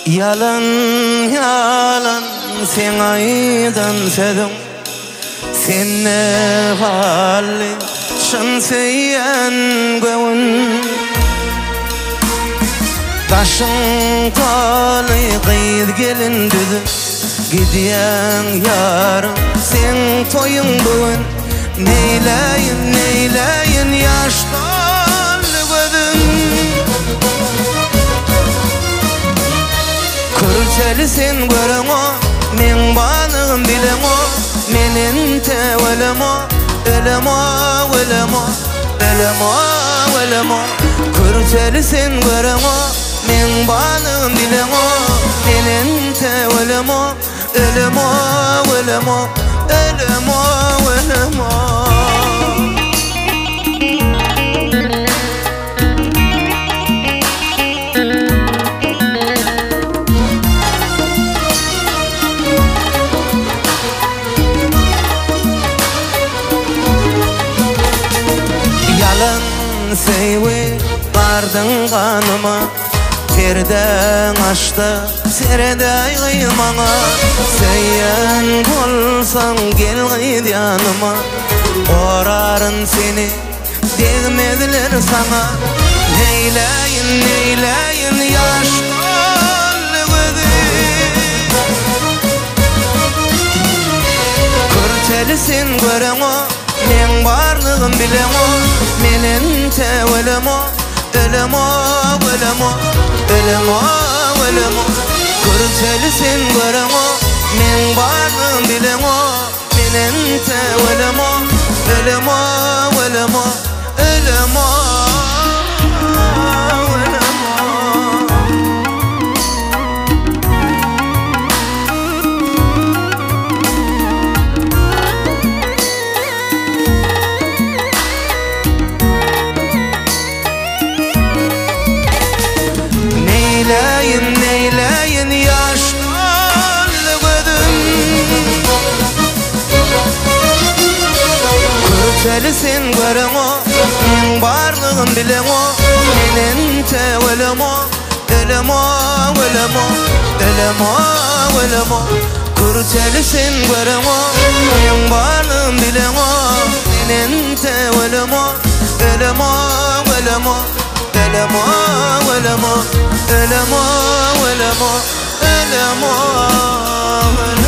Ýalan, ýalan seň aýdan sözüň, Sende galdy çyn söýýän göwün. Daşyň doly gyz-gelin düzüp, Gidýäň ýarym seň toýuň bu gün. Neýläýin, neýläýin ýaş doldy gözüm. Kürteli sen göreňo, meň balygym bileňo, Men ente ölemo, ölemo, ölemo, ölemo, ölemo. Kürteli sen göreňo, meň balygym bileňo, Men ente ölemo, ölemo, ölemo, ölemo, ölemo. Ýalan söýgi gardyň ganyma, Perdäň açda seredäý gyz maňa. Söýýän bolsaň gel gyz ýanyma, Goraryn seni Degmezler saňa Neýläýin, neýläýin ýaş doldy gözüm. Kürteli sen göreňo, meň barlygym bileňo, Men ente ölemo, ölemo, ölemo, ölemo, ölemo. Kürteli sen göreňo, meň barlygym bileňo, Men ente ölemo, ölemo, ölemo, ölemo, ölemo. Neýläýin, neýläýin ýaş doldy gözüm. Kürteli sen göreňo, meň barlygym bileňo, Men ente ölemo, ölemo, ölemo, ölemo, ölemo. Kürteli sen göreňo, meň barlygym bileňo, Men ente ölemo, ölemo, ölemo, ölemo, ölemo, ölemo, ölemo, ölemo, ölemo.